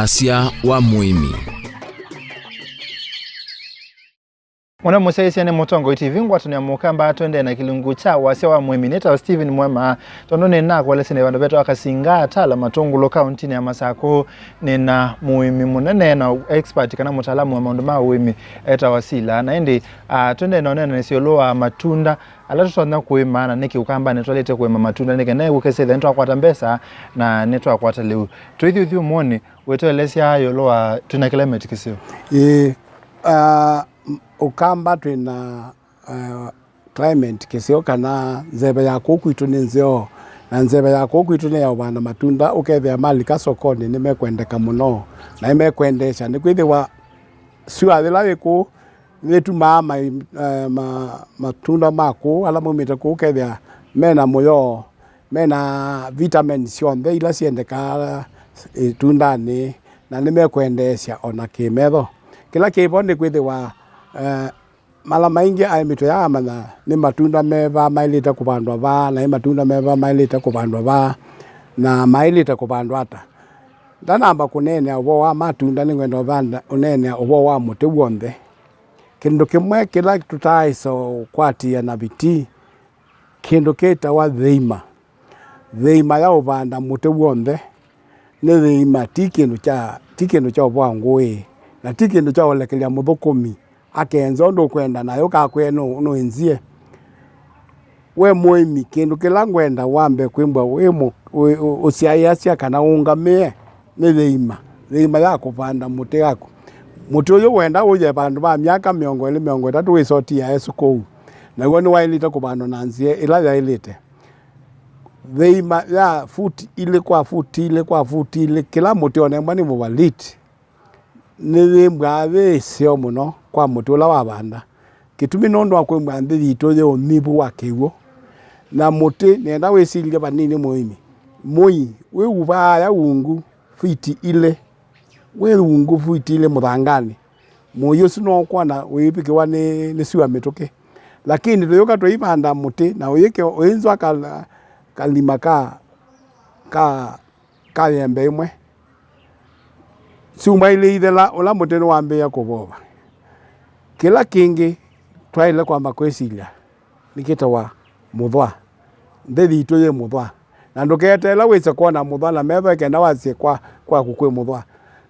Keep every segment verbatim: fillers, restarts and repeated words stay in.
Wasya wa mũĩmi. Mũno mũsyaĩĩsya nĩ Mũtongoi T V, ngwatanĩo ya Mũkamba, tũendee na kĩlungu kya wasya wa mũĩmi. Nĩtawa Stephen Mwema, tondũ nĩnakwelesya nĩ vandũ vetawa Kasinga, Tala, Matũngũlũ, kaũntinĩ ya Masakũ. Nĩna mũĩmi mũnene na expert kana mũtaalamu wa maũndũ ma ũĩmi etawa Sila. Na ĩndĩ, ah, tũendee na ũneenanĩsya ĩũlũ wa matunda ala tũtonya kũĩma, na nĩkĩ Ũkambanĩ twaĩlĩte kũĩma matunda, nĩ kana ũkesethĩa nĩtwakwata mbesa na nĩtwakwata lĩu. Tũithi ũthyũmũonĩ, wĩtũelesya ĩũlũ wa twĩna climate kĩseo? Ĩĩ, ah, Ũkamba twĩna, ah, climate kĩseo, kana nzeve ya kũu kwitũ nĩ nzeo, na nzeve ya kũu kwitũ nĩ ya ũvanda matunda, ũkethĩa malika sokonĩ nĩmekwendeka mũno, na nĩmekwendeesya, nĩkwĩthĩwa sua yĩla yĩ kũu nĩtumaa mai-, eh, ma-, matunda ma kũu ala maumĩte kũu ũkethĩa mena mũyoo, mena vitamin syonthe ila syendekaa ĩtundanĩ, na nĩmekwendeesya o na kĩmetho. Kĩla kĩ vo nĩ kwĩthĩwa, eh, mala maingĩ aĩmi tũyaamanya nĩ matunda meva maĩlĩte kũvandwa vaa, na nĩ matunda meva maĩlĩte kũvandwa vaa, na maĩlĩte kũvandwa ata. Ndanamba kũneenea ũvoo wa matunda, nĩngwenda ũvanda, ũneenea ũvoo wa mũtĩ w'onthe. Kĩndũ kĩmwe kĩla tũtaaĩsa ũkwatĩĩa na vitii, kĩndũ kĩtawa thĩima. Thĩima ya ũvanda mũtĩ w'onthe nĩ thĩima, ti kĩndũ kya, ti kĩndũ kya ũvũa ngũĩ, na ti kĩndũ kya ũlekelya mũthũkũmi akenza ũndũ ũkwenda, nayo kakwĩa nũ-, nũĩnzie. We mũĩmi, kĩndũ kĩla ngwenda wambe kwĩmbwa wĩ mũ-, wĩ-, ũ-, ũsyaĩasya kana ũũngamĩe nĩ thĩima, thĩima ya kũvanda mũtĩ waku. Mũtĩ ũyũ wenda ũye vandũ va myaka mĩongo ĩlĩ, mĩongo ĩtatũ wĩsotia esu kũu, naw'o nĩwaĩlĩte kũvandwa na nzĩa ĩla yaĩlĩte. Thĩima ya futi ilĩ kwa futi ilĩ kwa futi ilĩ, kĩla mũtĩ onembwa nĩ mũvaliti, nĩyĩmbwaa yĩ ĩseo mũno kwa mũtĩ ũla wavanda. Kĩtumi nũndũ wa kwĩmbwa nthĩ yitũ yĩ ũnyivu wa kĩw'ũ, na mũtĩ, nĩenda wĩsilye vanini mũĩmi, mũi wĩ ũvaaya ungu fiti ilĩ, wĩ ungu fiti ilĩ mũthanganĩ, mũi ũsu no ũkwona ũivikĩwa nĩ, nĩ sua mĩtũkĩ. Lakini tũyũka tũivanda mũtĩ na ũyĩke, ũinzwa ka-, kalima ka, ka, ka yembe ĩmwe. Syumwa ilĩ ithela, ũla mũtĩ nĩwambĩĩa kũvova. Kĩla kĩngĩ twaĩle kwamba kwĩsilya nĩkĩtawa mũthwa. Nthĩ yitũ yĩ mũthwa. Na ndũketeele wĩse kwona mũthwa na metho ĩ kenda wasye kwa, kwaku kwĩ mũthwa.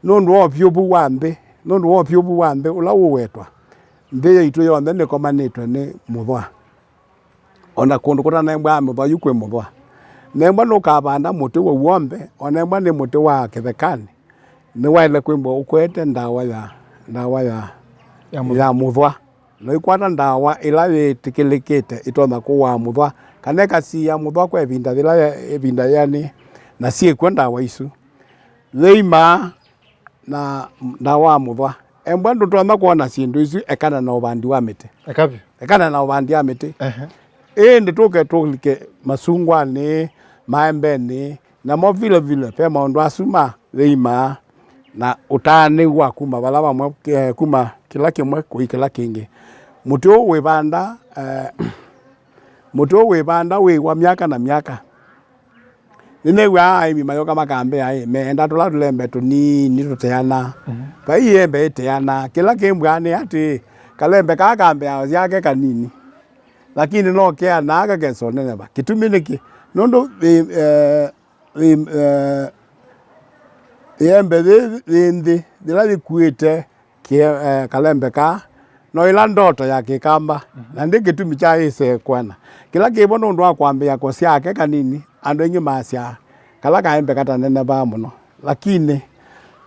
Nũndũ wa ũvyũvu wa nthĩ, nũndũ wa ũvyũvu wa nthĩ ũla ũwetwa, nthĩ yaitũ yonthe nĩkomanĩtwe nĩ mũthwa. O na kũndũ kũtanembwa mũthwa yu kwĩ mũthwa. Nembwa nũkavanda mũtĩ w'o w'onthe, o nembwa nĩ mũtĩ wa kĩthekanĩ, nĩwaĩle kwĩmbwa ũkwete ndawa ya, ndawa ya, ya mũthwa. Ya mũthwa. Na ũikwata ndawa ĩla yĩtĩkĩlĩkĩte ĩtonya kũaa mũthwa, kana ĩkasiĩa mũthwa kwa ĩvinda yĩla ya, ĩvinda yĩanĩe, na syĩkw'o ndawa isu. Thĩima na ndawa wa mũthwa. Embwa ndũtonya kwona syĩndũ isu, ekana na ũvandi wa mĩtĩ. Eka vyũ. Ekana na ũvandi wa mĩtĩ. Ehe. Ĩndĩ tũke tũlike masungwanĩ, maembenĩ, namo vile vile ve maũndũ asu ma thĩima na ũtaanĩu wa kuma vala vamwe, eh, kuma kĩla kĩmwe kũi kĩla kĩngĩ. Mũtĩ ũũ wĩvanda, eh, mũtĩ ũũ wĩvanda wĩwa myaka na myaka. Nĩnew'aa aĩmi mayũka makambĩa, ĩ, meenda tũla tũlembe tũnini tũteana. Mhm. Vai ĩembe ĩteana. Kĩla kĩmbwaa nĩ atĩ, kalembe kaa kambĩa syake kanini. Lakini no keanaa kakesa ũnenepa. Kĩtumi nĩkĩ? Nũndũ ĩ, eh, ĩ, eh, ĩembe yĩ, yĩ nthĩ, yĩla yĩkuĩte kĩ-, eh, kalembe kaa, no ĩla ndoto ya kĩkamba, mhm, na ndĩ kĩtumi kya ĩse kwena. Kĩla kĩvo nũndũ wa kwambĩĩa kũsyaa ke kanini, andũ aingĩ masyaa kala kaembe katanenevaa mũno. Lakini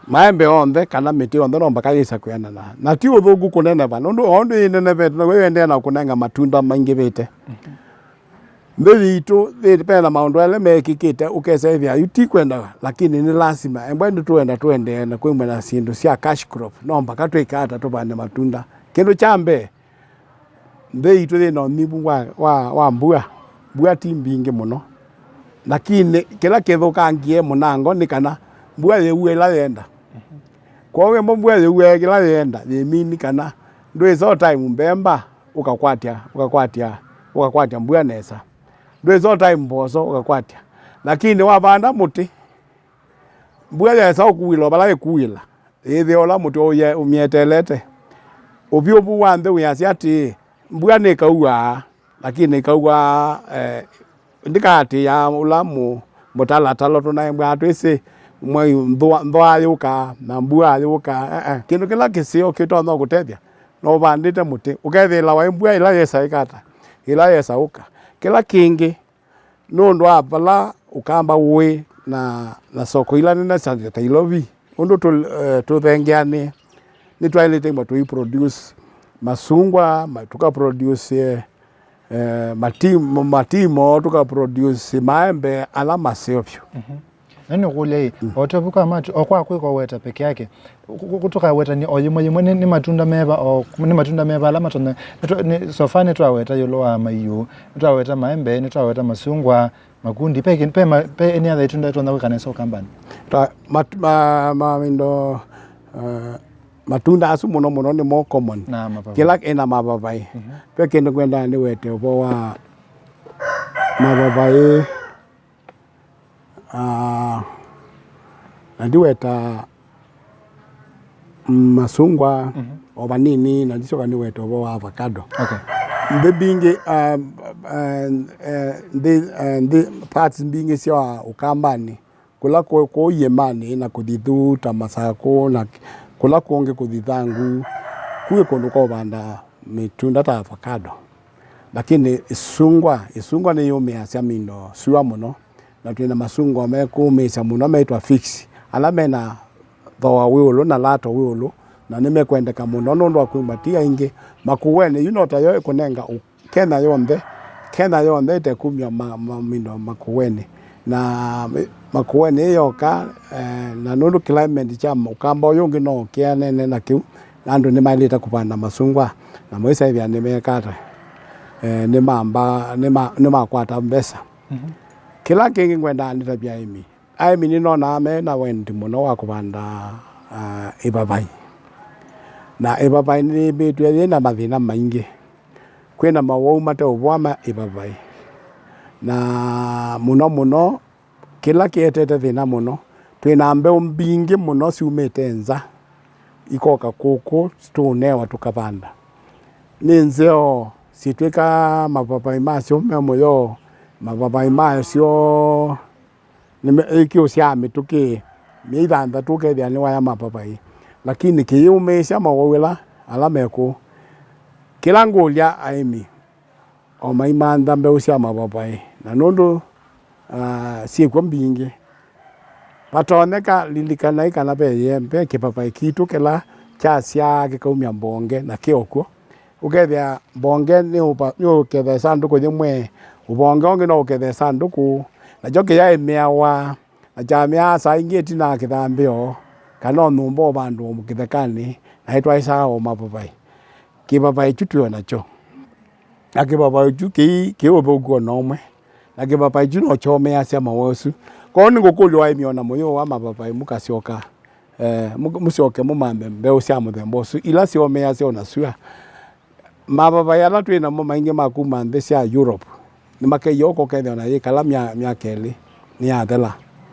maembe onthe kana mĩtĩ yonthe no mbaka yĩsa kwĩanana. Na ti ũthũku kũneneva, nũndũ o ũndũ yĩnenevete, noguo yĩendeea na kũnenga matunda maingĩvĩte. Mhm. Nthĩ yitũ, yĩ, ve na maũndũ elĩ mekĩkĩte, ũkesa ĩthĩa yu ti kwendawa, lakini nĩ lasima. Embwa nĩtũenda tũendee na kwĩmwe na syĩndũ sya cash crop, no mbaka twĩke ata tũvande matunda. Kĩndũ kya mbee, nthĩ yitũ yĩ na ũnyivu wa, wa, wa mbua. Mbua ti mbingĩ mũno, lakini kĩla kĩthũkangie mũnango nĩ kana mbua yĩue ĩla yenda. Kwoou embwa mbua yĩue kĩla yenda, yĩmini kana ndwĩsa o time mbemba ũkakwatya, ũkakwatya, ũkakwatya mbua nesa. Ndwĩsa o time mboso ũkakwatya. Lakini wavanda mũtĩ, Mbua yesa ũkuĩla o vala ĩkuĩla, yĩthĩa ũla mũtĩ ũye ũmyeteelete. Ũvyũvu wa nthĩ wĩasya atĩĩ, mbua nĩkauaa, lakini ĩkauaa, eh, ndĩkaatĩĩa ũla mũ-, mũtalatala tũnaembwaa twĩsĩ mwei nthũa, nthwaa yũkaa na mbua yũkaa. Eh, eh. Kĩndũ kĩla kĩseo kĩtonya kũtethya, no ũvandĩte mũtĩ, ũkethĩĩla waĩ mbua ĩla yesa ĩkata, ĩla yesa ũka. Kĩla kĩngĩ, nũndũ wa vala Ũkamba ũĩ na, na soko ila nene sya Nairobi, ũndũ tũ-, eh, tũthengeanĩe, nĩtwaĩlĩte imwe tũi produce masungwa, ma-, tũka produce, eh, eh, mati-, matimo, tũka produce maembe ala maseo vyũ. Mhm. Na nĩkũlya ĩ, mm, o tũvuka matu, o kwa kwĩka ũweta peke yake, kũ-, kũ-, tũkawetany'a o yĩmwe yĩmwe, nĩ, nĩ matunda meva, o nĩ matunda meva ala matonya, nĩtwa-, nĩ, so far nĩtwaweta ĩũlũ wa maiũ, nĩtwaweta maembe, nĩtwaweta masungwa, makundi, pe kĩ-, pe ma-, pe any other ĩtunda ĩtonya kwĩka nesa Ũkambanĩ? Ta mat-, ma, ma, indo, uh, matunda asu mũno mũno nĩmo common. Na mavavai. Kĩla ĩna mavavai. Mhm. Pe kĩndũ ngwendaa nĩwete ũvoo wa mavavai. Ah, na ndiweta masungwa, mhm, o vanini, na ndicoka ndiweta ũvoo wa avocado. Okay. Nthĩ mbingĩ, ah, ah, eh, nthĩ, eh, nthĩ, parts mbingĩ sya Ũkambanĩ, kũla kũ-, kũu iĩmanĩ na kũthi thuu ta Masakũ na kũla kũngĩ kũthi Thangũ, kũu ĩ kũndũ kwa ũvanda mĩtunda ta avocado. Lakini ĩsungwa, ĩsungwa nĩyũmĩasya mindo sua mũno, na twĩ na masungwa mekũũmĩĩsya mũno meĩtwa figs, ala me na thooa wĩ ĩũlũ na lato wĩ ĩũlũ, na nĩmekwendeka mũno nũndũ wa kwĩw'a ti aingĩ. Makueni, yu no tayo ĩkũnenga ũ-, Kenya yonthe, Kenya yonthe ĩtekumya ma-, ma-, mindo Makueni. Na Makueni ĩyoka, eh, na nũndũ climate kya Ũkamba ũyũ ũngĩ no kĩanene na kĩu, andũ nĩmaĩlĩte kũvanda masungwa, na maisyaĩthĩa nĩmekata, eh, nĩmamba, nĩma-, nĩmakwata mbesa. Mhm. Kĩla kĩngĩ ngwendaa nĩtavye aĩmi. Aĩmi nĩnonaa me na wendi mũno wa kũvanda, ah, ĩvavai. Na ĩvavai nĩyĩmbĩtw'e yĩ na mathĩna maingĩ. Kwĩ na mawau mateũvoa ma ĩvavai. Na mũno mũno, kĩla kĩetete thĩna mũno, twĩ na mbeũ mbingĩ mũno syumĩte nza, ikoka kũkũ, tũũnewa tũkavanda. Nĩ nzeo, syĩtw'ĩka mavavai masyo me mũyo, mavavai masyo nĩme-, ĩkĩũsyaa mĩtũkĩ myei thanthatũ ũkethĩa nĩwaya mavavai. Lakini kĩyĩũmĩĩsya mawau ĩla ala mekũũ. Kĩla ngũlya aĩmi, o maimantha mbeũ sya mavavai, na nũndũ, ah, syĩkw'o mbingĩ, vatonyeka, lilikanai kana ve yĩembe, kĩvavai kitũ kĩla kyasyaa kĩkaumya mbonge, na kĩ o kw'o. Ũkethĩa mbonge nĩ ũva-, nĩ ũketha ĩsandũkũ yĩmwe, ũvonge ũngĩ no ũketha ĩsandũkũ, nakyo kĩyaĩmĩawa, na kyamĩaa saa ingĩ ĩtina wa kĩthambĩo, kana o nyũmba o vandũ o kĩthekanĩ, na ĩtwaĩsaa o mavavai. Kĩvavai kyu twĩ o nakyo. Na kĩvavai kyu kĩi, kĩĩ ũthũku o na ũmwe. Na kĩvavai kyu no kyomĩasya mawau asu. Kwoou nĩngũkũlya aĩmi o na mũyĩo wa mavavai mũkasyoka, eh, mũ-, mũsyoke mũmanthe mbeũ sya mũthemba ũsu, ila syomĩasya o na sua. Mavavai ala twĩ namo maingĩ ma kuma nthĩ sya Europe, nĩmakeie ũko ũkethĩa o na yĩkala mya-, myaka ĩlĩ nĩyathela,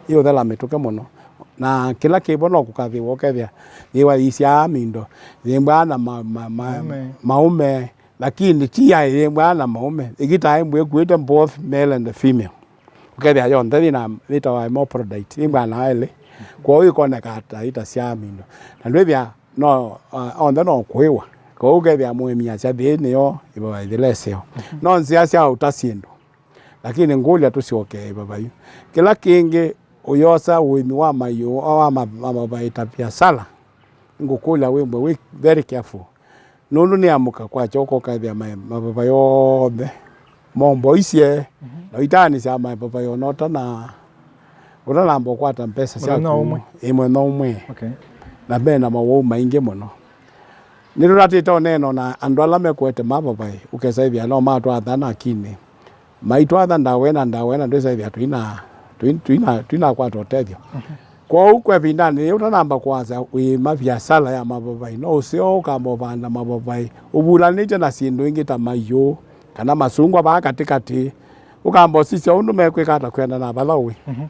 yĩũthela mĩtũke mũno. Na kĩla kĩvo no kũkathĩwa ũkethĩa yĩwa yĩisyaa mindo, yĩmbwaa na ma-, ma-, ma-, maũme. Maũme, lakini ti yaĩ yĩmbwaa na maũme. Ĩkĩtaa ĩmbwa ĩkuĩte both male and female. Ũkethĩa yonthe yĩna, yĩtawa hermaphrodite, yĩmbwaa na elĩ. Kwoou ĩkoneka ta ĩtasyaa mindo. Na ndwĩthĩa no, ah, onthe no kũĩwa. Kwoou ũkethĩa mũĩmi asya thĩ nĩyo ĩveva ĩthela ĩseo. Mhm. No nzĩa sya ũta syĩndũ. Lakini ngũlya tũsyokee ĩveva yu. Kĩla kĩngĩ ũyosa ũĩmi wa maiũ, wa ma-, mavavai ta viasala, ngũkũlya wĩmbwe wĩ very careful. Nũndũ nĩ amũka kwakya ũkokethĩa ma-, mavavai onthe momboisye, mhm, na ũitaanĩsya mavavai ona ũtana-, ũtanamba ũkwata mbesa syaku. Mũthenya ũmwe. Ĩ mũthenya ũmwe. Okay. Na me na mawau maingĩ mũno. Nĩtũtatĩte ũneena na andũ ala mekũete mavavai, ũkesa ĩthĩa no matwatha na akinĩ. Maitwatha ndawa ĩna, ndawa ĩna, ndwĩsa ĩthĩa tũina, tũi-, tũina, tũinakwata ũtethyo. Mhm. Kwoou kwa ĩvindanĩ yĩĩ ũtanamba kwanza wĩĩma viasala ya mavavai, no ũseo ũkamba ũvanda mavavai ũvulanĩtye na syĩndũ ingĩ ta maiũ kana masungwa vaa katĩkatĩ, ũkamba ũsisya ũndũ mekwĩka ata kwĩana na vala ũĩ. Mhm.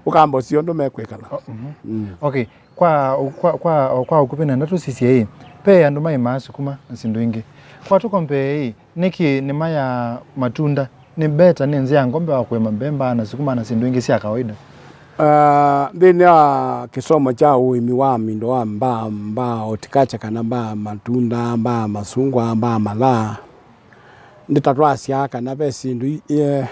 Ũkamba ũsio ũndũ mekwĩkala. Oh, mhm. Mm. Okay. Kwa, kwa, kwa, o kwa ũkuvĩ nenda tũsisye ĩ, ve andũ maimaa sukuma na syĩndũ ingĩ. Kwa tũkombee ĩ, nĩkĩ nĩma ya matunda nĩ better, nĩ nzĩa ngombe wa kũĩma mbemba na sukuma na syĩndũ ingĩ sya kawaida? Ah, nthĩnĩ wa kĩsomo kya ũĩmi wa mindo wa mbaa, mbaa horticulture, kana mbaa matunda, mbaa masungwa, mbaa malaa, nĩ ta twasyaa kana ve syĩndũ i-, eh,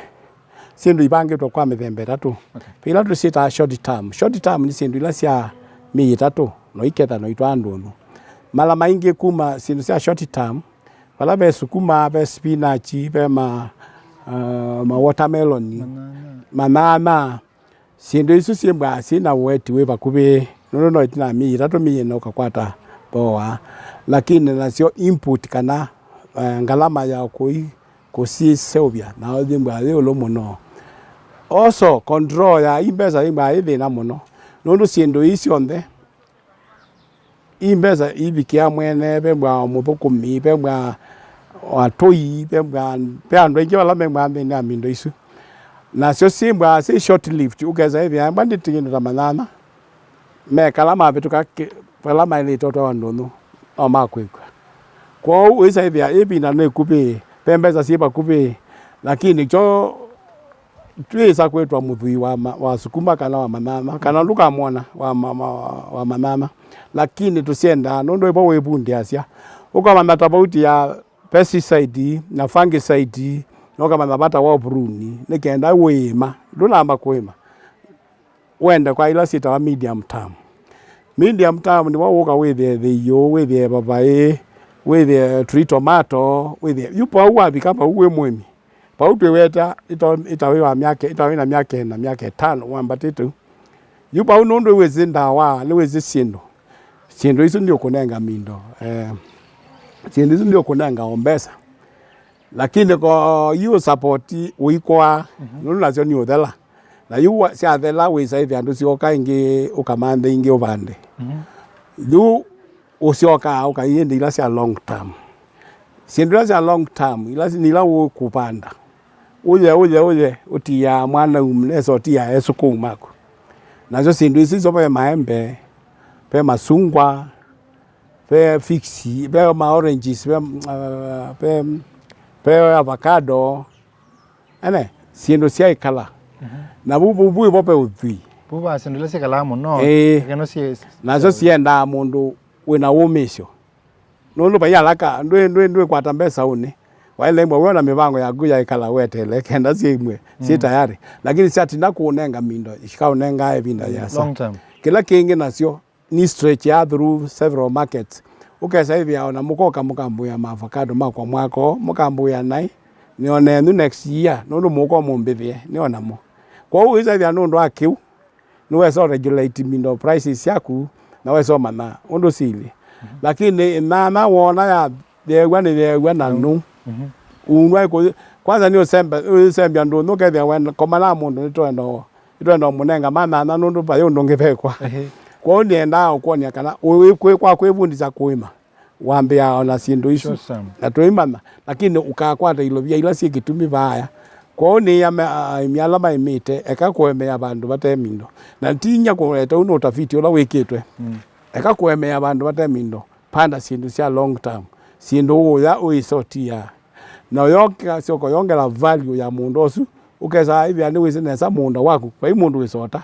syĩndũ ivangĩtwe kwa mĩthemba ĩtatũ. Okay. Ve ila tũsyĩtaa short term. Short term nĩ syĩndũ ila sya myei ĩtatũ, no iketha, no itwaa ndũnyũ. Mala maingĩ kuma syĩndũ sya short term, vala ve sukuma, ve spinach, ve ma, uh, ma watermelon, manyanya, syĩndũ isu syĩmbwaa syĩ na ũeti wĩ vakuvĩ, nũndũ no ĩtina wa myei ĩtatũ, myei ĩna ũkakwata thooa. Lakini nasyo input kana, eh, ngalama ya kũi, kũsiseũvya, nayo yĩmbwaa yĩ ĩũlũ mũno. Also, control ya i mbesa yĩmbwaa yĩ thĩna mũno, nũndũ syĩndũ ii syonthe i mbesa ivikĩa mwene, ve mbwa mũthũkũmi, ve mbwa atũi, ve mbwa, ve andũ aingĩ vala me mbwa nthĩnĩ ya mindo isu. Nasyo syĩ mbwa syĩ short lived, ũkesa ĩthĩa mbwa ndĩtigie ta manyanya, mekala mavĩtũka kĩ-, vala maĩlĩte ũtwawa ndũnyũ, no makwĩkw'a. Kwoou wĩsa ĩthĩa ĩvinda nĩ ĩkuvĩ, ve mbesa syĩ vakuvĩ, lakini kyo twĩsa kwĩtwa mũthwii wa, ma, wa sukuma kana wa manyanya, kana ndũkamwona wa, ma, ma, wa manyanya, lakini tũsyendaa nũndũ ĩvo wĩvundĩasya. Ũkamanya tofauti ya pesticide na fungicide, na ũkamanya vata wa ũvuruni, nĩ kenda wĩĩma, ndũnamba kũĩma, wende kwa ila syĩtawa medium term. Medium term nĩvo ũka wĩthĩe thĩiũ, wĩthĩe vavaĩ, wĩthĩe tũi tomato, wĩthĩe yu vau wavika vau wĩ mũĩmi. Vau twĩweta ĩta-, ĩtawĩ wa myaka, ĩtawĩ na myaka ĩna, myaka ĩtano wambatĩte u. Yu vau nũndũ wĩsĩ ndawa, nĩwĩsĩ syĩndũ. Syĩndũ isu nĩũkũnenga mindo. Eh, syĩndũ isu nĩũkũnenga o mbesa. Lakini ko yu support ũikwaa, mhm, nũndũ nasyo nĩ ũthela. Na yu wa-, syathela wĩsa ĩthĩa andũ syoka ĩngĩ ũkamanthe ingĩ ũvande. Mhm. Yu ũsyokaa ũkaiĩndĩ ila sya long term. Syĩndũ ila sya long term, ila si-, nĩ ila ũkũvanda. Ũye, ũye, ũye, ũtiaa mwanau, nesa ũtiaa esũkũu maku. Nasyo syĩndũ isu iso ve maembe, ve masungwa, ve figs, ve ma oranges, ve, uh, ve, ve avocado, ene, syĩndũ syaĩkala. Mhm. Na vu, vu, vu ĩvo ve ũthwii. Vu va syĩndũ ila syĩkalaa mũno, ĩĩ, lakini no syĩ-, nasyo sya- syendaa mũndũ wĩna wũmĩĩsyo. Nũndũ vai alaka, ndwĩ, ndwĩ, ndwĩkwata mbesa ũnĩ. Waĩle mbwa wĩona mĩvango yaku yaĩkala weteele, kenda syĩimwe, syĩ, mm, tayari. Lakini syatinda kũũnenga mindo, ikaũnengaa ĩvinda, mm, yĩasa. Long term. Kĩla kĩngĩ nasyo, nĩ stretch ya through several markets. Ũkesa ĩthĩa ona mũkoka mũkambũĩa ma avocado makwa mwako, mũkambũĩa naĩ, nĩonenyu next year, nũndũ mũko mũmbĩthĩe, nĩonamo. Kwoou wĩsa ĩthĩa nũndũ wa kĩu, nĩwesa ũregulate mindo prices syaku, na wesa ũmanya ũndũ sili. Mhm. Lakini ĩnyanya wona ya, yeew'a nĩ yeew'a na nũ. Mhm. Unwa ĩkũ-, kwanza nĩ ũsembe-, ũsembya ndũnyũ ũkethĩa wenda, koma na mũndũ nĩtwenda o-, nĩtwenda ũmũnenga manyanya nũndũ vai ũndũ ũngĩ vekwa. Ehe. Kwoou nĩendaa ũkwony'a kana ũĩ-, kwĩ-, kwa kwĩvundĩsya kũĩma, wambĩaa ona syĩndũ isu. Sure, Sam. Na tũimanya, lakini ũkakwata ilovia ila syĩ kĩtumi vaaya. Kwoou nĩĩa me-, a-, aĩmi ala maĩmĩte, eka kũemea vandũ vate mindo. Na ti inya kũete ũu nĩ ũtafiti ũla wĩkĩtwe. Mm. Eka kũemea vandũ vate mindo. Panda syĩndũ sya long term. Syĩndũ ũũya ũisotia. Na ũyokasyoka ũyongela value ya mũũnda ũsu, ũkesa ĩthĩa nĩwĩsĩ nesa mũũnda waku, vai mũndũ wĩsota.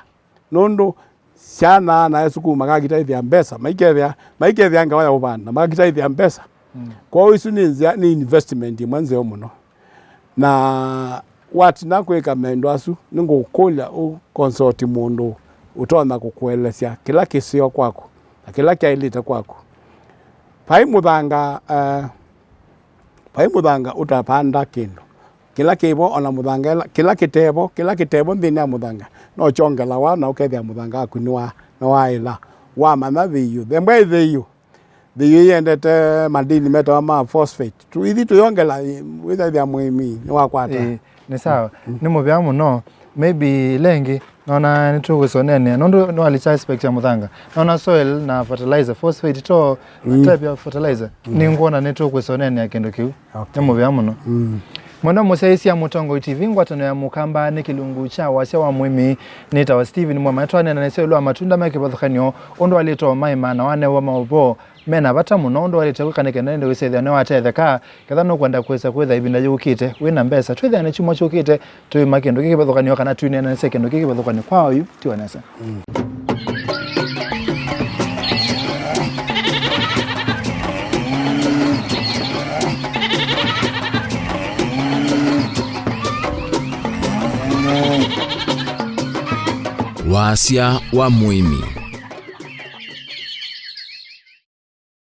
Nũndũ syana na esukulu makakitaĩthya mbesa, maikethĩa, maikethĩa ngewa ya ũvanda, makakitaĩthya mbesa. Mm. Kwoou isu nĩ nzĩa, nĩ investment ĩmwe nzeo mũno. Na watina kwĩka maũndũ asu, nĩngũkũlya ũ consult mũndũ ũtonya kũkũelesya kĩla kĩseo kwaku na kĩla kyaĩlĩte kwaku. Vai mũthanga, eh, vai mũthanga ũtapanda kĩndũ. Kĩla kĩvo, ona mũthanga, ĩla, kĩla kĩtevo, kĩla kĩtevo nthĩnĩ ya mũthanga, no kyongelawa na ũkethĩa mũthanga waku nĩwa, nĩwaĩla. Wamanya thĩiũ. Thembwa ĩ thĩiũ. Thĩiũ yendete madini metawa ma phosphate. Tu, ithi tũyongela, ĩ, wĩthethĩa mũĩmi nĩwakwata. Ĩĩ, nĩ sawa. Mm. Nĩ mũvea mũno. Maybe ĩla ĩngĩ, nona nĩtũkwĩsoneenea. Nũndũ nĩwalĩkya aspect ya mũthanga. Nona soil na fertilizer, phosphate to, mm, type ya fertilizer. Mm. Nĩngwona nĩtũkwĩsoneenea kĩndũ kĩu. Okay. Nĩ mũvea mũno. Mm. Mwendwa mũsyaĩĩsya Mũtongoi T V, ngwatanĩo ya Mũkamba nĩ kĩlungu kya wasya wa mũĩmi. Nĩtawa Steven Mwema. Nĩtwaneenanĩsya ĩũlũ wa matunda me kĩvathũkany'o, ũndũ walĩtwa maĩma na wanewa maũvoo mena vata mũno, ũndũ waĩlĩte kwĩka nĩ kenda nĩwĩsethĩa nĩwatetheka, ketha nũkwenda kwĩsa kwĩtha ĩvinda yũkĩte wĩ na mbesa. Twĩthĩane kyumwa kyũkĩte tũima kĩndũ kĩkĩ kĩvathũkany'o kana twĩneenanĩsya kĩndũ kĩkĩ kĩvathũkany'o. Kwa oyu tiwa nesa. Wasya wa mũĩmi.